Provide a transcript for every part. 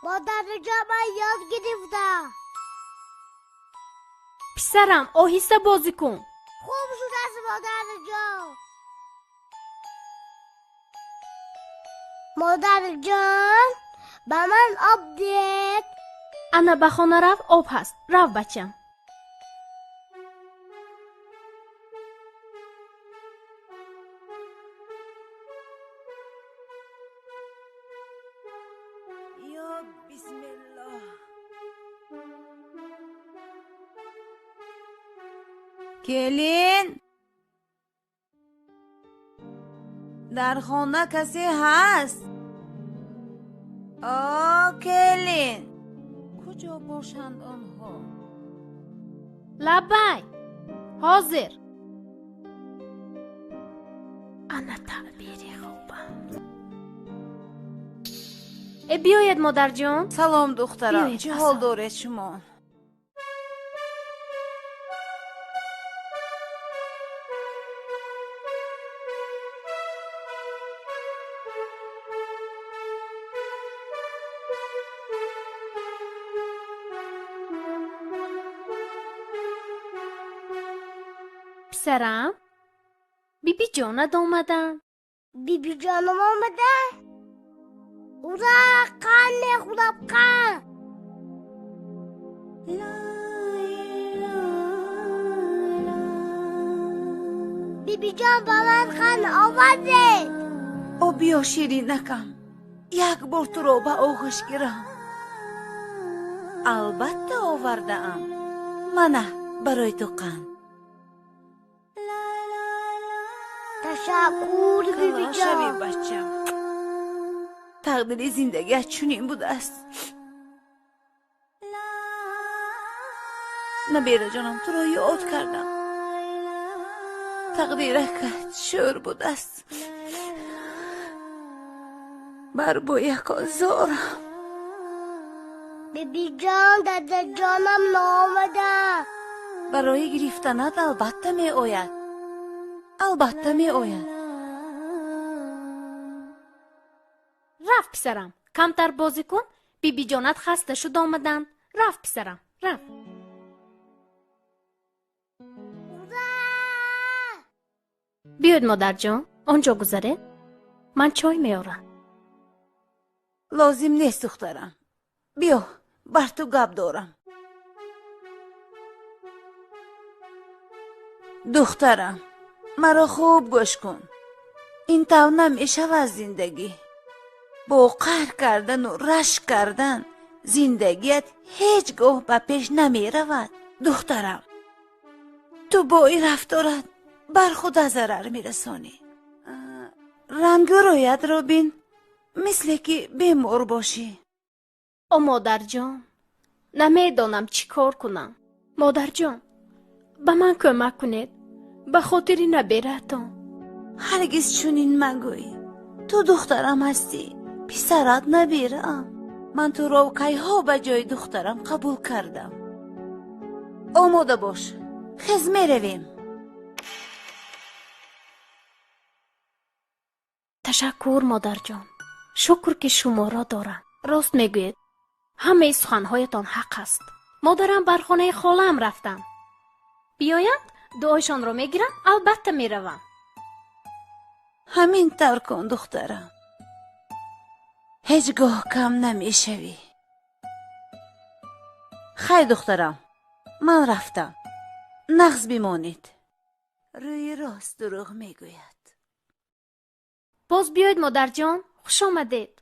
Модарҷон, ман ёд гирифтам. Писарам, оҳиста бозӣ кун. Хуб шудааст, модарҷон. Модарҷон, ба ман об диҳед. Ана ба хона рав, об ҳаст. Рав, бачам. Ё бисмиллоҳ. Келин, дар хона касе ҳаст? О, келин, куҷо бошанд онҳо? Лаббай, ҳозир. Ана таъбири хубам. Э, биёед, модарҷон. Салом, духтарам. Биёед, Чӣ ҳол ассалом. доред шумо? Писарам, бибиҷонат омаданд. Бибиҷонам омада? Ура, қанд мехӯрам, қанд. Бибиҷон, ба ман қанд овардед. О, биё, ширинакам, як бор туро ба оғӯш гирам. Албатта овардаам. Мана барои ту қанд. Ташаккур, Калон бибиҷон. шавӣ, бачам. Тақдири зиндагиат чунин будааст. Набераҷонам, туро ёд кардам. Тақдиракат шӯр будааст. Бар боякон зорам. Бибиҷон, дадаҷонам наомада. Барои гирифтанат албатта меояд. Албатта меояд. Рафт, писарам, камтар бозӣ кун. Бибиҷонат хаста шуд, омаданд. Рафт, писарам, рафт. Ура! Биёед, модарҷон, он ҷо гузаред, ман чой меорам. Лозим нест, духтарам. Биё, бар ту гап дорам. Духтарам, маро хуб гӯш кун. Ин тавр намешавад зиндагӣ. Бо қаҳр кардану рашк кардан зиндагият ҳеҷ гоҳ ба пеш намеравад. Духтарам, ту бо ин рафторат бар худа зарар мерасонӣ. Рангу рӯятро бин, мисле ки бемор бошӣ. О, модарҷон, намедонам чӣ кор кунам. Модарҷон, ба ман кӯмак кунед, ба хотири набераатон. Ҳаргиз чунин магӯй. Ту духтарам ҳастӣ, писарат набираам. Ман туро кайҳо ба ҷои духтарам қабул кардам. Омода бош, хез, меравем. Ташаккур, модарҷон, шукр, ки шуморо дорам. Рост мегӯед, ҳамаи суханҳоятон ҳақ аст. Модарам бар хонаи холаам рафтанд. Биёянд, дуоишонро мегирам, албатта меравам. Ҳамин тавр кун, духтарам. Ҳеҷ гоҳ кам намешавӣ. Хайр, духтарам, ман рафтам. Нағз бимонед. Рӯи рост дурӯғ мегӯяд. Боз биёед, модарҷон, хуш омадед.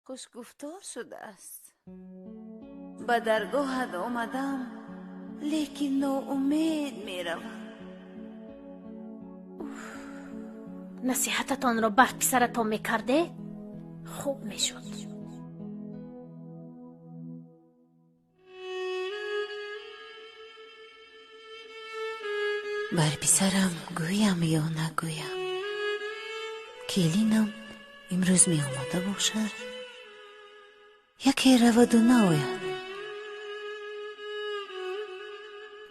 Хушгуфтор шудааст. Ба даргоҳат омадам, лекин ноумед меравам. Насиҳататонро бар писаратон мекардед, хуб мешуд. Бар писарам гӯям ё нагӯям? Келинам имрӯз меомада бошад, яке раваду наояд.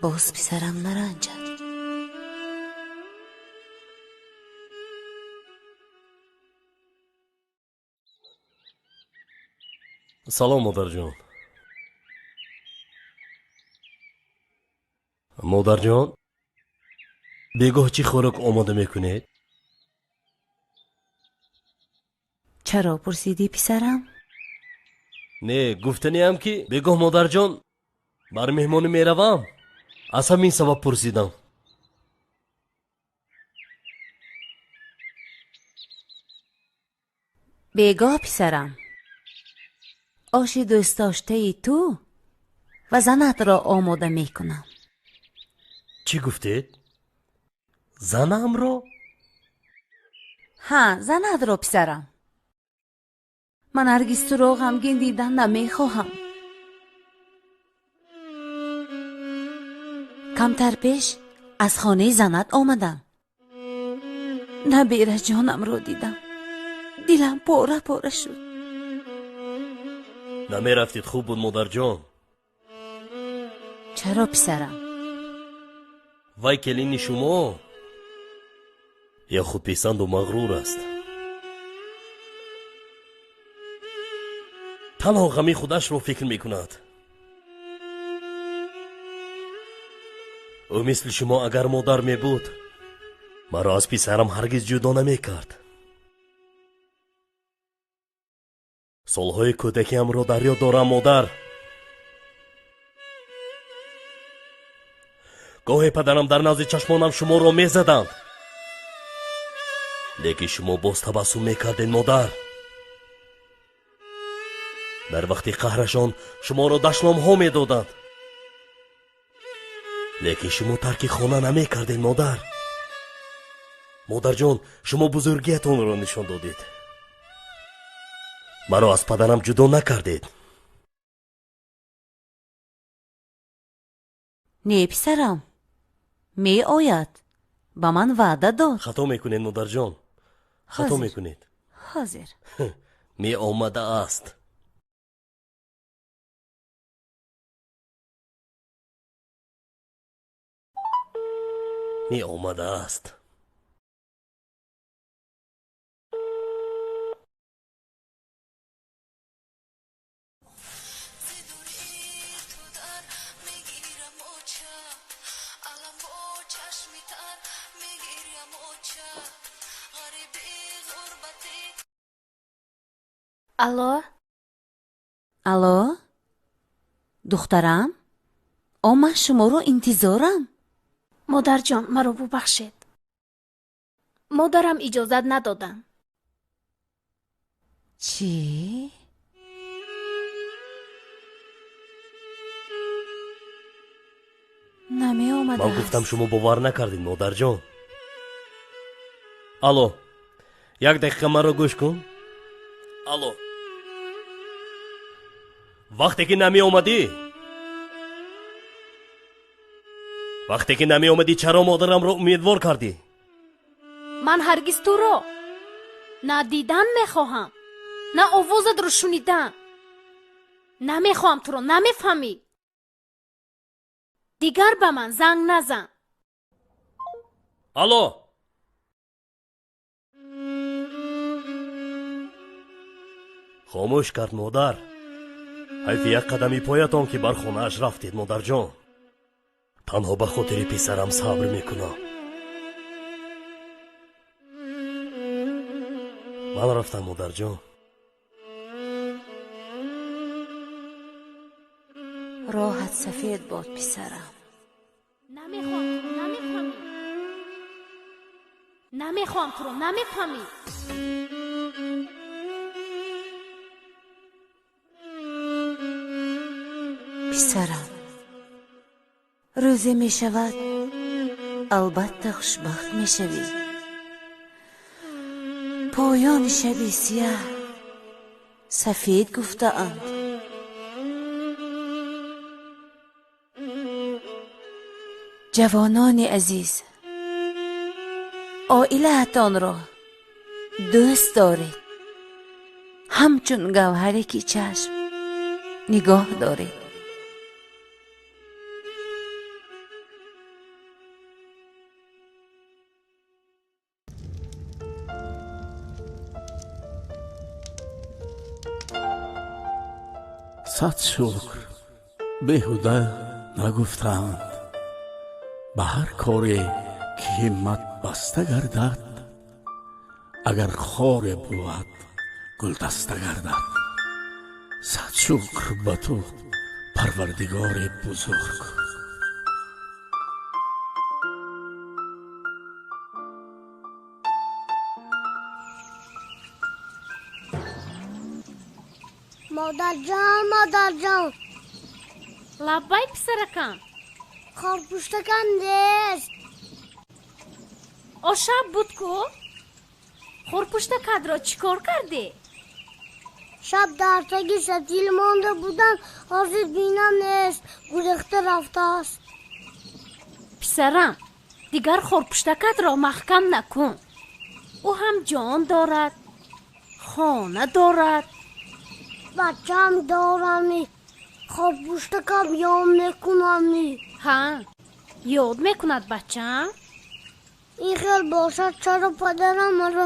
Боз писарам наранҷад. Салом, модарҷон. Модарҷон, бегоҳ чӣ хӯрок омода мекунед? Чаро пурсидӣ, писарам? Не, гуфтаниам ки бегоҳ, модарҷон, бар меҳмонӣ меравам. Аз ҳамин сабаб пурсидам. Бегоҳ, писарам, оши дӯстдоштаи ту ва занатро омода мекунам. Чӣ гуфтед? Занамро? Ҳа, занатро, писарам. Ман ҳаргиз туро ғамгин дидан намехоҳам. Камтар пеш аз хонаи занат омадам. Набераҷонамро дидам. Дилам пора пора шуд. Намерафтид, хуб буд, модарҷон. Чаро, писарам? Вай келини шумо ё худписанду мағрур аст. Танҳо ғами худашро фикр мекунад. Ӯ мисли шумо агар модар мебуд, маро аз писарам ҳаргиз ҷудо намекард. Солҳои кӯдакиамро дар ёд дорам, модар. Гоҳе падарам дар назди чашмонам шуморо мезаданд, лекин шумо боз табассум мекардед, модар. Дар вақти қаҳрашон шуморо дашномҳо медоданд, лекин шумо тарки хона намекардед, модар. Модарҷон, шумо бузургиятонро нишон додед. Маро аз падарам ҷудо накардед. Не, писарам, меояд. Ба ман ваъда дод. Хато мекунед, модарҷон, хато мекунед. Ҳозир меомадааст. Меомадааст. Алло? Алло? Духтарам? О, ман шуморо интизорам. Модарҷон, маро бубахшед. Модарам иҷозат надоданд. Чӣ? Намеомадааст. Ман гуфтам, шумо бовар накардед, модарҷон. Алло, як дақиқа маро гӯш кун. Алло, вақте ки намеомадӣ, вақте ки намеомадӣ, чаро модарамро умедвор кардӣ? Ман ҳаргиз туро на дидан мехоҳам, на овозатро шунидан. Намехоҳам туро, намефаҳмӣ? Дигар ба ман занг назан. Алло, хомӯш кард модар. Ҳайфи як қадами поятон ки бар хонааш рафтед, модарҷон. Танҳо ба хотири писарам сабр мекунам. Ман рафтам, модарҷон. Роҳат сафед бод, писарам. Намехоҳам туро, намефаҳмӣ? Намехоҳам туро, намефаҳмӣ? Писарам, рӯзе мешавад, албатта хушбахт мешавӣ. Поёни шаби сияҳ сафед гуфтаанд. Ҷавонони азиз, оилаатонро дӯст доред, ҳамчун гавҳаре ки чашм нигоҳ доред. Сад шукр, беҳуда нагуфтаанд: ба ҳар коре ки ҳиммат баста гардад, агар хоре бувад, гулдаста гардад. Сад шукр ба ту, Парвардигори бузург. Модарҷон, модарҷон. Лаббай, писаракам. Хорпуштакам нест. Ошаб буд ку? Хорпуштакатро чӣ кор кардӣ? Шаб дар таги сатил монда будам, ҳозир бинам нест, гурехта рафтааст. Писарам, дигар хорпуштакатро маҳкам накун. Ӯ ҳам ҷон дорад, хона дорад. Бачам дорами, хорпуштакам ёд мекунами. Ҳа, ёд мекунад бачам? Ин хел бошад, чаро падарам маро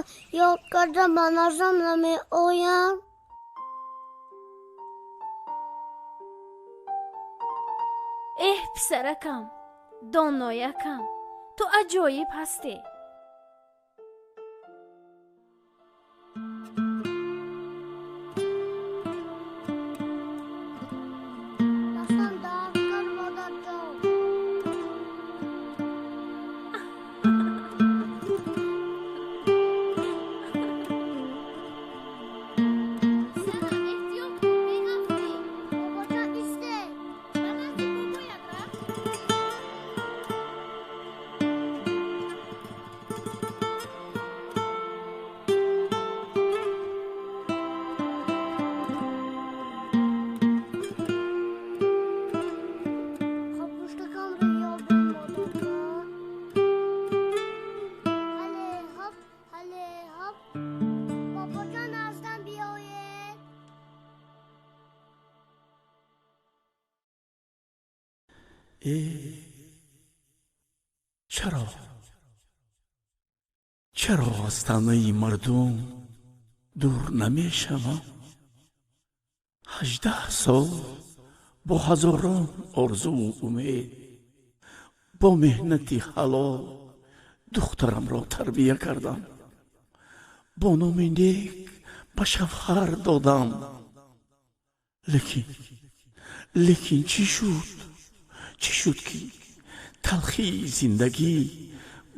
ёд карда ба наздам намеояд? Эҳ, писаракам, доноякам, ту аҷоиб ҳастӣ. Дастам дард кард, модарҷон. Писарам, эҳтиёт кун, меафтӣ. Бобоҷон, исте. Ба назди бобоят рафт. Хорпуштакамро ёбем, модарҷон. Ҳале ҳоп, ҳале ҳоп. Бобоҷон, наздам биёед. Э, чаро, чаро аз таънаи мардум дур намешавам? 18 сол бо ҳазорон орзуву умед, бо меҳнати ҳалол духтарамро тарбия кардам, бо номи нек ба шавҳар додам, лекин чӣ шуд, чӣ шуд, ки талхии зиндагӣ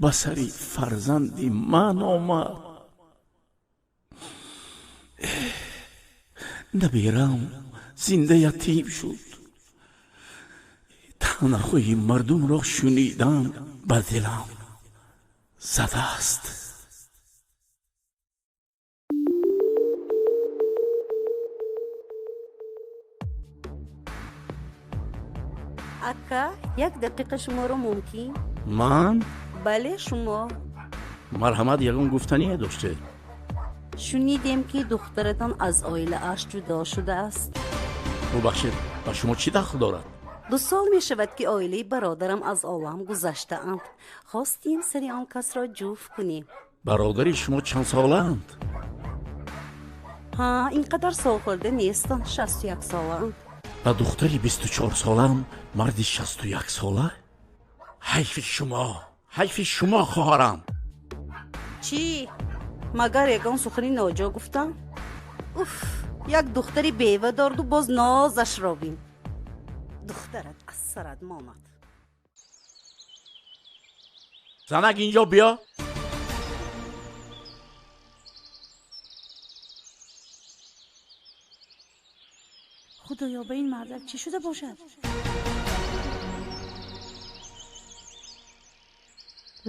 ба сари фарзанди ман омад? Набирам зинда ятим шуд. Таънаҳои мардумро шунидан ба дилам задааст. Ака, як дақиқа шуморо мумкин? Ман? Бале, шумо. Марҳамат, ягон гуфтание доштед? Шунидем, ки духтаратон аз оилааш ҷудо шудааст. Бубахшед, ба шумо чӣ дахл дорад? 2 сол мешавад, ки оилаи бародарам аз олам гузаштаанд. Хостем сари он касро ҷуфт кунем. Бародари шумо чанд солаанд? Ҳа, ин қадар солхӯрда нестанд, 61 солаанд. Ба духтари 24-солаам марди 61-сола? Ҳайфи шумо, ҳайфи шумо, хоҳарам. Чӣ, магар ягон сухани ноҷо гуфтам? Уф, як духтари бева дорду, боз нозашро бин. Духтарат аз сарат монад. Занак, инҷо биё. Худоё, ба ин мардак чӣ шуда бошад?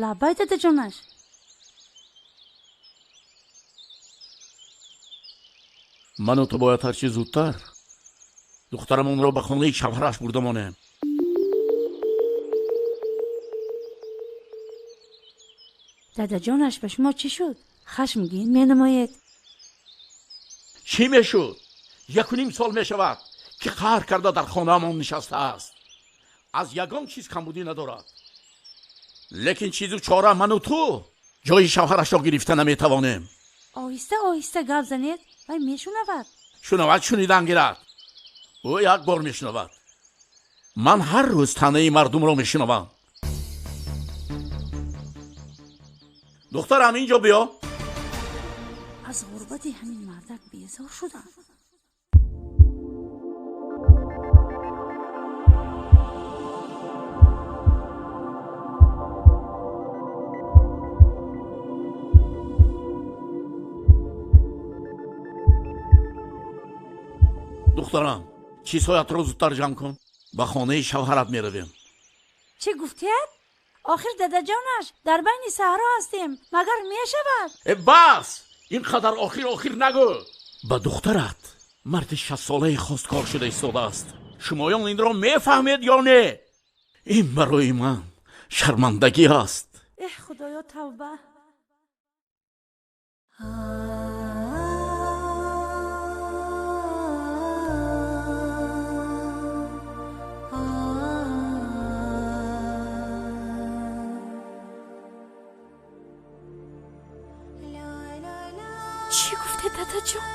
Лаббай, дадаҷонаш. Ману ту бояд ҳарчи зудтар духтарамонро ба хонаи шавҳараш бурда монем. Дадаҷонаш, ба шумо чӣ шуд, хашмгин менамоед? Чӣ мешуд? 1.5 сол мешавад, ки қаҳр карда дар хонаамон нишастааст. Аз ягон чиз камбудӣ надорад, лекин чизу чора ману ту ҷои шавҳарашро гирифта наметавонем. Оҳиста, оҳиста гап занед, вай мешунавад. Шунавад, шунидан гирад. Ӯ як бор мешунавад. Ман ҳар рӯз таънаи мардумро мешунавам. Духтарам, инҷо биё. Аз ғурбати ҳамин мардак безор шудам. Духтарам, чизҳоятро зудтар ҷамъ кун. Ба хонаи шавҳарат меравем. Чӣ гуфтед? Охир дадаҷонаш, дар байни саҳро ҳастем, магар мешавад? Э бас! Ин қадар охир охир нагӯ. Ба духтарат марди 60-солаи хосткор шуда истодааст. Шумоён инро мефаҳмед ё не? Ин барои ман шармандагӣ аст. Эҳ, худоё, тавба. Чӣ гуфте, дадаҷон?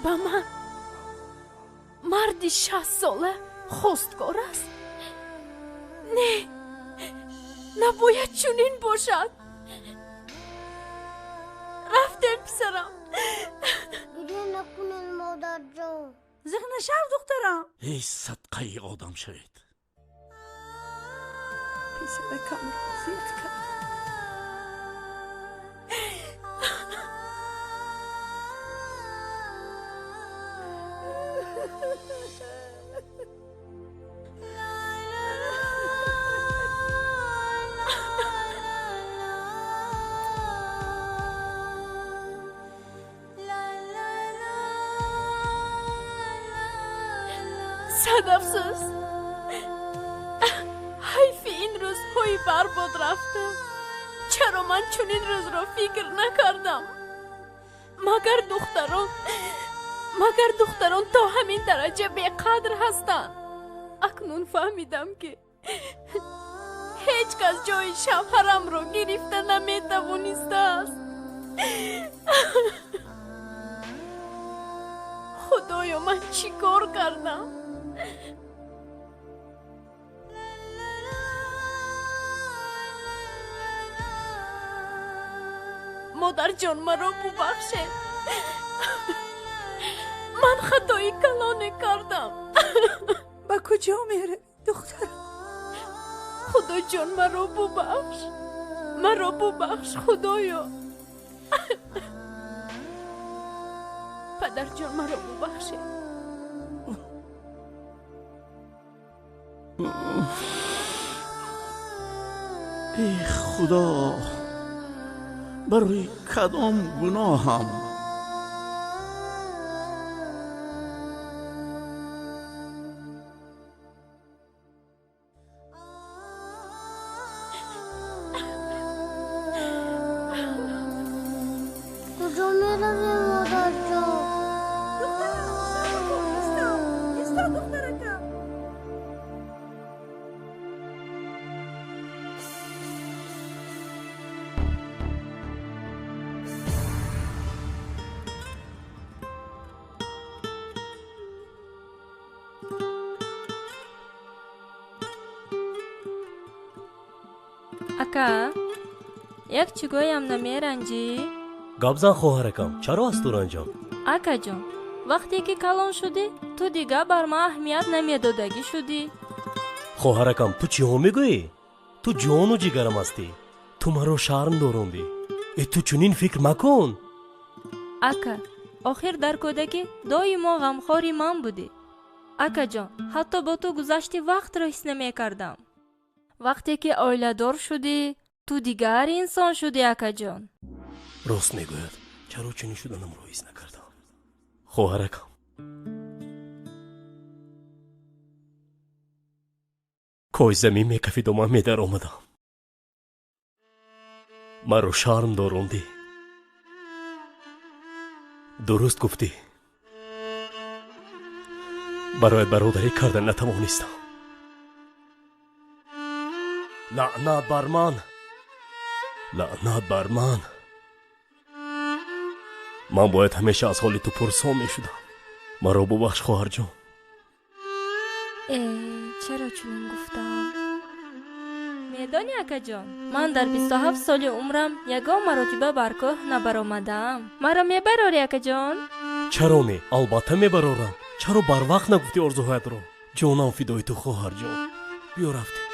Ба ман марди 60-сола хосткор аст? Не, набояд чунин бошад. Рафтем, писарам. Гиря накунед, модарҷон. Зиқ нашав, духтарам. Эй, садқаи одам шавед. Писаракамро зиқ кард. Сад афсӯс, ҳайфи ин рӯзҳои барбод рафта. Чаро ман чунин рӯзро фикр накардам? Магар духтарон то ҳамин дараҷа беқадр ҳастанд? Акнун фаҳмидам, ки ҳеҷ кас ҷои шавҳарамро гирифта наметавонистааст. Худоё, ман чӣ кор кардам? Модарҷон, маро бубахшед. Ман хатои калоне кардам. Ба куҷо меравӣ, духтарам? Худоҷон, маро бубахш, маро бубахш, худоё. Падарҷон, маро бубахшед. Эй худо, барои кадом гуноҳам? Куҷо меравем, модарҷон? Духтарам, сабр кун, исто, исто, духтаракам. Ака, як чӣ гӯям, намеранҷӣ? Гап зан, хоҳаракам, чаро аз ту ранҷам? Акаҷон, вақте ки калон шудӣ, ту дигар бар ман аҳамият намедодагӣ шудӣ. Хоҳаракам, ту чиҳо мегӯӣ? Ту ҷону ҷигарам ҳастӣ. Ту маро шарм дорондӣ. Э, ту чунин фикр макун. Ака, охир дар кӯдакӣ доимо ғамхори ман будӣ. Акаҷон, ҳатто бо ту гузашти вақтро ҳис намекардам. Вақте ки оиладор шудӣ, ту дигар инсон шудӣ, акаҷон. Рост мегӯяд. Чаро чунин шуданамро ҳис накардам? Хоҳаракам, кой замин мекафиду ман медаромадам. Маро шарм дорондӣ. Дуруст гуфтӣ. Барои бародарӣ карда натавонистам. Лаънат бар ман, лаънат бар ман. Ман бояд ҳамеша аз ҳоли ту пурсон мешудам. Маро бубахш, хоҳарҷон. Э, чаро чунин гуфтам? Медонӣ, акаҷон, ман дар 27 соли умрам ягон маротиба бар кӯҳ набаромадаам. Маро мебарорӣ, акаҷон? Чаро не? Албатта мебарорам. Чаро барвақт нагуфтӣ орзуҳоятро? Ҷонам фидои ту, хоҳарҷон. Биё, рафтем.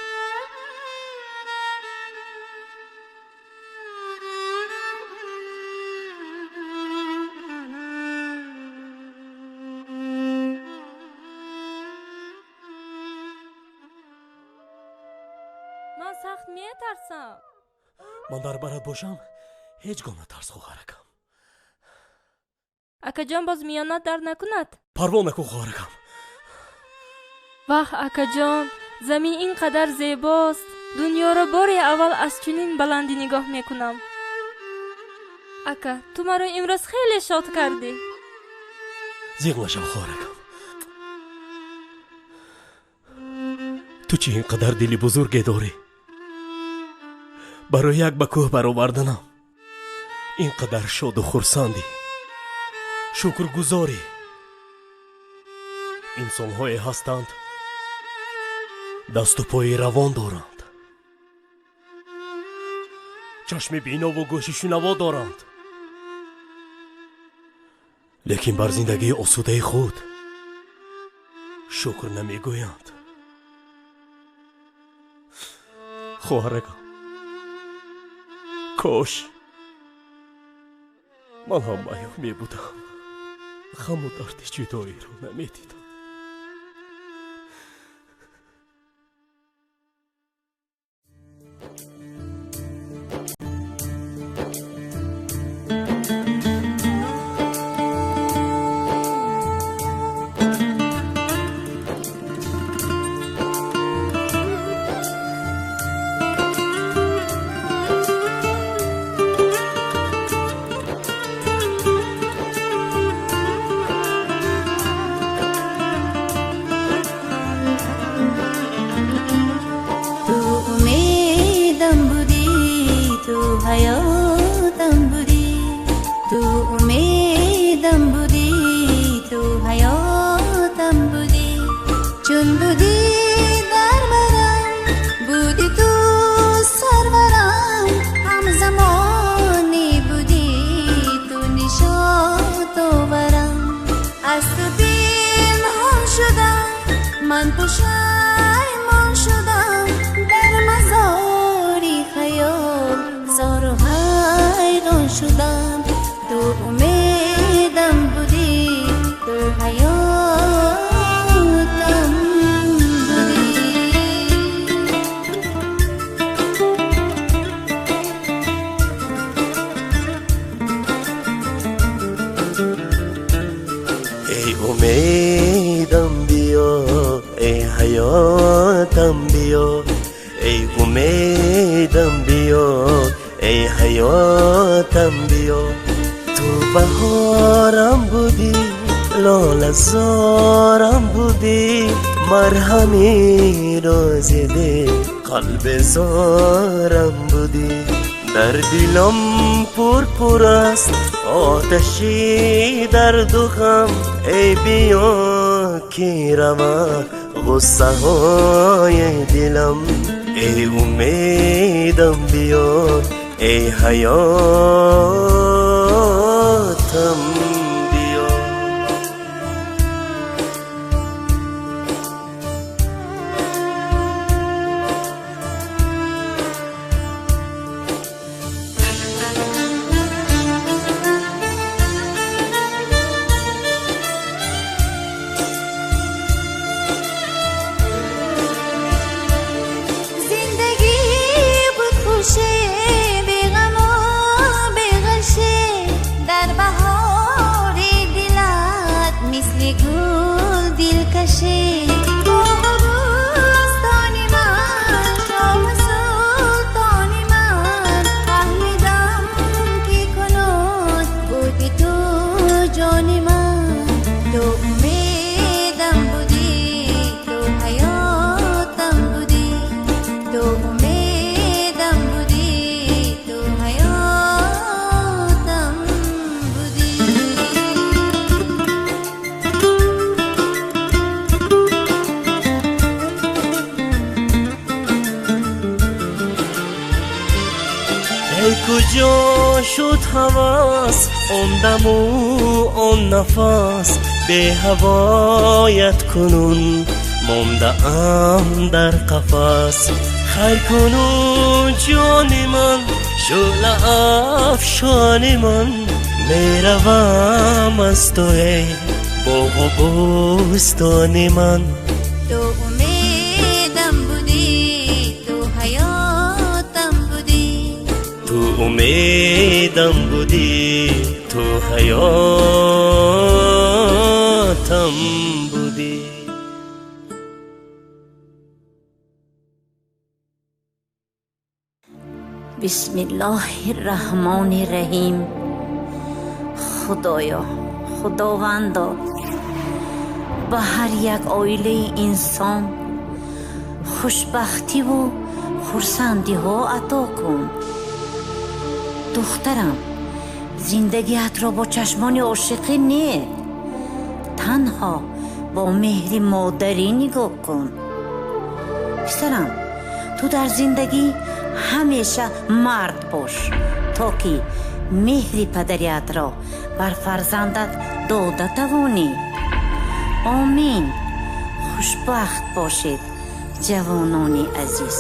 Ман сахт метарсам. Ман дар барат бошам, ҳеҷ гоҳ натарс, хоҳаракам. Акаҷон, боз миёнат дард накунад? Парво накун, хоҳаракам. Ваҳ, акаҷон, замин ин қадар зебост. Дунёро бори аввал аз чунин баландӣ нигоҳ мекунам. Ака, ту маро имрӯз хеле шод кардӣ. Зиқ нашав, хоҳаракам. Ту чӣ ин қадар дили бузурге дорӣ? Барои як ба кӯҳ бароварданам ин қадар шоду хурсандӣ, шукргузорӣ. Инсонҳое ҳастанд, дасту пои равон доранд, чашми бинову гӯши шунаво доранд, лекин бар зиндагии осудаи худ шукр намегӯянд. Хоҳаракам, кош ман ҳам маёб мебудам, ғаму дарди ҷудоиро намедидам. زارم بودی، در دلم پر پر است آتشی درد و غم. ای بیا که رود غصه های دلم، ای امیدم بیا، ای حیاتم بیا. زندگی بود خوشه، بیغم و بیغشه، در بهار Шуд ҳавас он даму он нафас, беҳавоят кунун мондаам дар қафас. Хайр кунун ҷони ман, шӯъла афшони ман, меравам аз ту эй боғу бӯстони ман. Ту умедам будӣ, ту ҳаётам будӣ. Ту умедам будӣ, ту ҳаётам будӣ. Бисмиллоҳи раҳмони раҳим. Худоё, Худовандо, ба ҳар як оилаи инсон хушбахтиву хурсандиҳо ато кун. Духтарам, зиндагиатро бо чашмони ошиқӣ не, танҳо бо меҳри модарӣ нигоҳ кун. Писарам, ту дар зиндагӣ ҳамеша мард бош, то ки меҳри падариатро бар фарзандат дода тавонӣ. Омин. Хушбахт бошед, ҷавонони азиз.